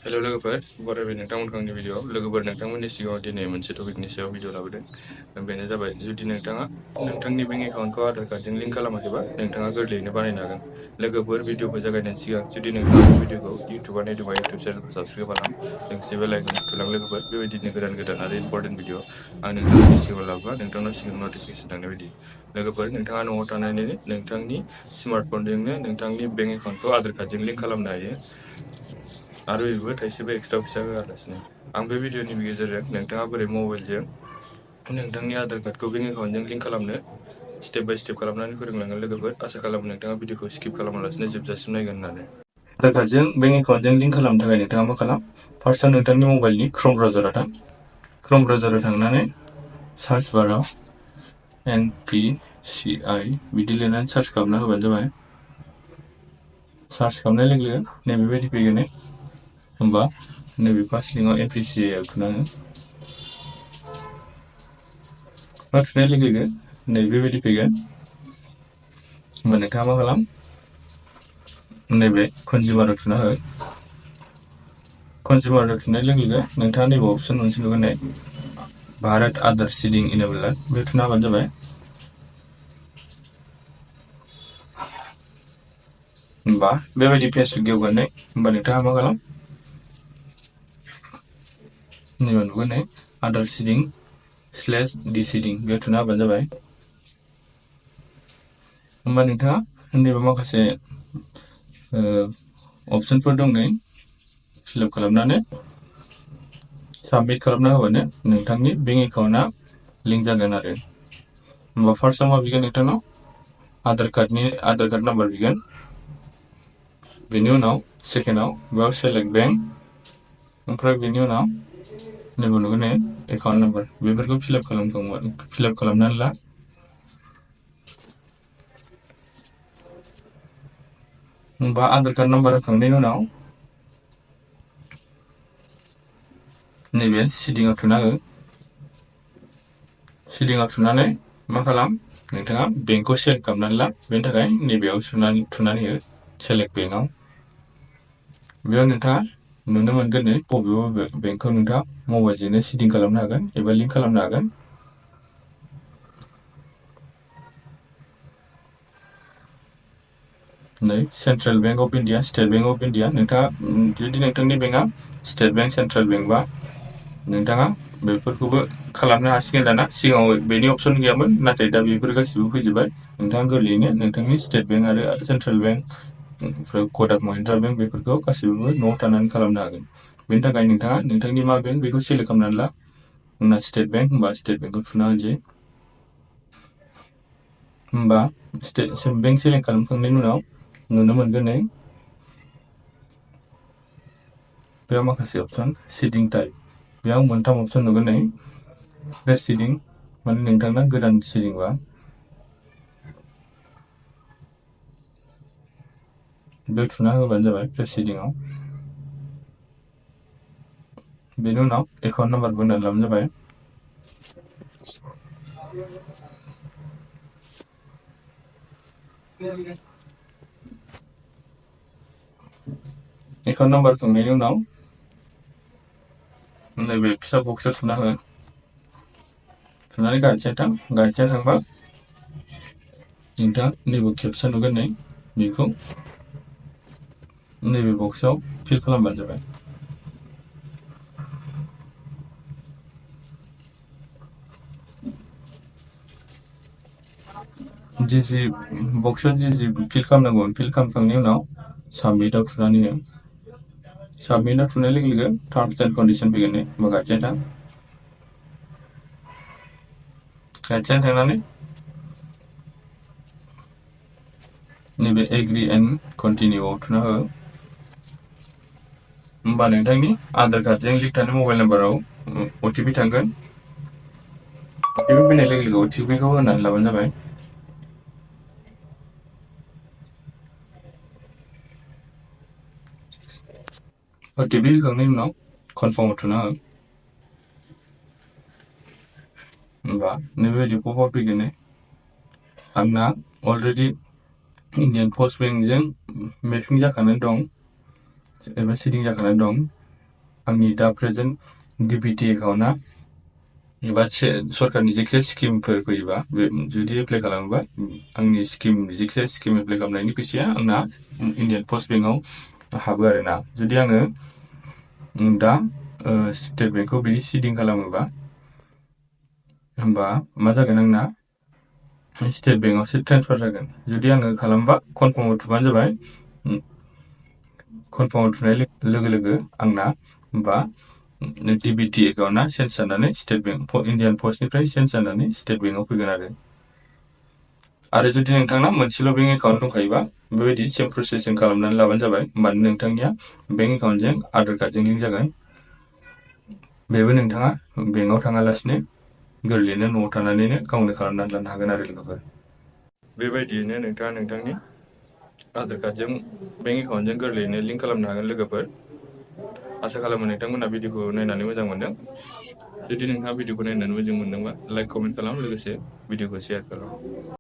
Hello लोगोफोर बरायबाय नोंथांमोनखौ आंनि भिडिअ'आव लोगोफोर नोंथांमोननि सिगाङाव दिनै मोनसे टपिकनि सायाव भिडिअ लाबोदों बेनो जाबाय जुदि नोंथाङा नोंथांनि बेंक एकाउन्टखौ आधार कार्डजों लिंक खालामाखैबा नोंथाङा गोरलैयैनो बानायनो हागोन लोगोफोर भिडिअखौ जागायनायनि सिगां जुदि नोंथाङा बे भिडिअखौ इउटिउबआव नायदोंबा इउटिउब चेनेलखौ साबस्क्राइब खालाम लोगोसे बेल आइकनखौ थुलां लोगोफोर बेबायदिनो गोदान आरो इम्पर्टेन्ट भिडिअ आं नोंथांमोननि सिगाङाव लाबोबा नोंथांनाव सिगां नटिफिकेसन थांनाय बायदि लोगोफोर नोंथाङा न'आव थानानैनो नोंथांनि स्मार्टफनजोंनो नोंथांनि बेंक एकाउन्टखौ आधार कार्डजों लिंक खालामनो हायो आरो बेबो थाइसेबो एक्सट्रा फैसा होआलासिनो आं बे भिडिअनि गेजेरजों नोंथाङा बोरै मबाइलजों नोंथांनि आधार कार्डखौ बेंक एकाउन्टजों लिंक खालामनो स्टेप बाय स्टेप खालामनानै फोरोंलांगोन लोगोफोर आसा खालामो नोंथाङा भिडिअखौ स्किप खालामालासिनो जोबजासिम नायगोन होननानै आधार कार्डजों बेंक एकाउन्टजों लिंक खालामनो थाखाय नोंथाङा मा खालाम फार्स्टआव नोंथांनि मबाइलनि क्रोम ब्राउजाराव थां क्रोम ब्राउजाराव थांनानै सार्च बाराव npci बिदि लिरनानै सार्च खालामना होबानो जाबाय सार्च खालामनाय लोगो लोगो नैबेबायदि फैगोन होमबा नैबे फार्स्ट लिंकआव npci आव थुना हो थुनाय लोगो लोगो नैबेबायदि फैगोन होमबा नोंथाङा मा खालाम नैबे कनजिउमाराव थुना हो कनजिउमाराव थुनाय लोगो लोगो नोंथाङा नैबे अपसन मोनसे नुगोन भारत आधार सीडिंग इनेबल बे थुना होबानो जाबाय होमबा बेबायदि पेज गेवगोन होमबा नोंथाङा मा खालाम नैबे नुगोन आधार सीडिंग /d सीडिंग बे थुना होबानो जाबाय होमबा नोंथाङा नैबे माखासे अपसनफोर दं फिलआप खालामनानै साबमिट खालामना होबानो नोंथांनि बेंक एकाउन्टआ लिंक जागोन आरो होमबा फार्स्टआव मा बिगोन नोंथांनाव आधार कार्ड नाम्बार बिगोन बेनि उनाव सेकेन्डआव बेयाव सेलेक्ट बेंक ओमफ्राय बेनि उनाव नैबे नुगोन एकाउन्ट नाम्बार बेफोरखौ फिलआप खालामनानै ला होमबा आधार कार्ड नाम्बार होखांनायनि उनाव नैबे सीडिंआव थुना हो सीडिंआव थुनानै मा खालाम नोंथाङा बेंकखौ सेलेक्ट खालामनानै ला बेनि थाखाय नैबेयाव थुनानै हो सेलेक्ट बेंकआव बेयाव नोंथाङा नुनो मोनगोन बबे बेंकखौ नोंथाङा मबाइलजोंनो सीडिं खालामनो हागोन एबा लिंक खालामनो हागोन नै central bank of India state bank of India नोंथाङा जुदि नोंथांनि बेंकआ स्टेट बैंक सेन्ट्रेल बैंक बा नोंथाङा बेफोरखौबो खालामनो हासिगोन दाना सिगाङाव बेनि अपसन गैयामोन नाथाय दा बेफोर गासिबो फैजोबबाय नोंथाङा गोरलैयैनो नोंथांनि स्टेट बैंक आरो सेन्ट्रेल बैंक ओमफ्राय कोटक महिन्द्रा बैंक बेफोरखौ गासिबो न'आव थानानै खालामनो हागोन बेनि थाखाय नोंथाङा नोंथांनि मा बेंक बेखौ सेलेक्ट खालामनानै ला आंना स्टेट बैंक होमबा स्टेट बेंकखौ थुना होनोसै होमबा बेंक सेलेक्ट खालामखांनायनि उनाव नुनो मोनगोन बेयाव माखासे अपसन सीडिं टाइप बेयाव मोनथाम अपसन नुगोन फ्रेश सीडिं माने नोंथांना गोदान सीडिंबा बे थुना होबानो जाबाय फ्रेश सीडिंआव बेनि उनाव एकाउन्ट नाम्बार होनानै लाबानो जाबाय एकाउन्ट नाम्बार होखांनायनि उनाव नैबे फिसा बक्सआव थुना हो थुनानै गाहायथिं थांबा नोंथाङा नैबे खेबसा नुगोन बेखौ नैबे बक्सआव फिल खालामबानो जाबाय जि बक्सआव जि फिल खालामनांगौ फिल खालामखांनायनि उनाव साबमिटआव थुनानै हो साबमिटआव थुनाय लोगो लोगो टार्म्स एन्ड कन्डिसन फैगोन होमबा गाहायथिं थांनानै नैबे एग्री एन्ड कन्टिनिउआव थुना हो होमबा नोंथांनि आधार कार्डजों लिंक थानाय मबाइल नाम्बाराव अटिपि थांगोन अटिपि फैनाय लोगो लोगो अटिपिखौ होनानै लाबानो जाबाय अटिपि होखांनायनि उनाव कनफार्मआव थुना हो होमबा नैबेबायदि पपआप फैगोन आंना अलरेडि इन्डियान पस्ट बेंकजों मेपिं जाखानानै दं एबा सीडिं जाखानानै दं आंनि दा प्रेजेन्ट DBT एकाउन्टआ एबा सरकारनि जायखिजाया स्किमफोर फैयोबा जुदि एप्लाइ खालामोबा आंनि जायखिजाया स्किम एप्लाइ खालामनायनि फैसाया आंना इण्डियान पस्ट बेंकआव हाबो आरोना। जुदि आङो दा स्टेट बेंकखौ बिदि सिडिं खालामोबा होमबा मा जागोन आंना स्टेट बेंकआवसो ट्रेन्सफार जागोन। जुदि आङो खालामबा कनफार्माव थुबानो जाबाय। कनफार्माव थुनाय लोगो लोगो आंना होमबा DBT एकाउन्टआ चेन्ज जानानै स्टेट बेंक इण्डियान पस्टनिफ्राय चेन्ज जानानै स्टेट बेंकआव फैगोन आरो जुदि नोंथांना मोनसेल' बेंक एकाउन्ट दंखायोबा बेबायदि सेम प्रसेसजों खालामनानै लाबानो जाबाय। होमबानो नोंथांनिया बेंक एकाउन्टजों आधार कार्डजों लिंक जागोन। बेबो नोंथाङा बेंकआव थाङालासिनो गोरलैयैनो न'आव थानानैनो गावनो खालामनानै लानो हागोन आरो लोगोफोर। बेबायदियैनो नोंथाङा नोंथांनि आधार कार्डजों बेंक एकाउन्टजों गोरलैयैनो लिंक खालामनो हागोन लोगोफोर। आसा खालामो नोंथांमोना भिडिअखौ नायनानै मोजां मोनदों। जुदि नोंथाङा भिडिअखौ नायनानै मोजां मोनदोंबा लाइक कमेन्ट खालाम, लोगोसे भिडिअखौ शेयार खालाम।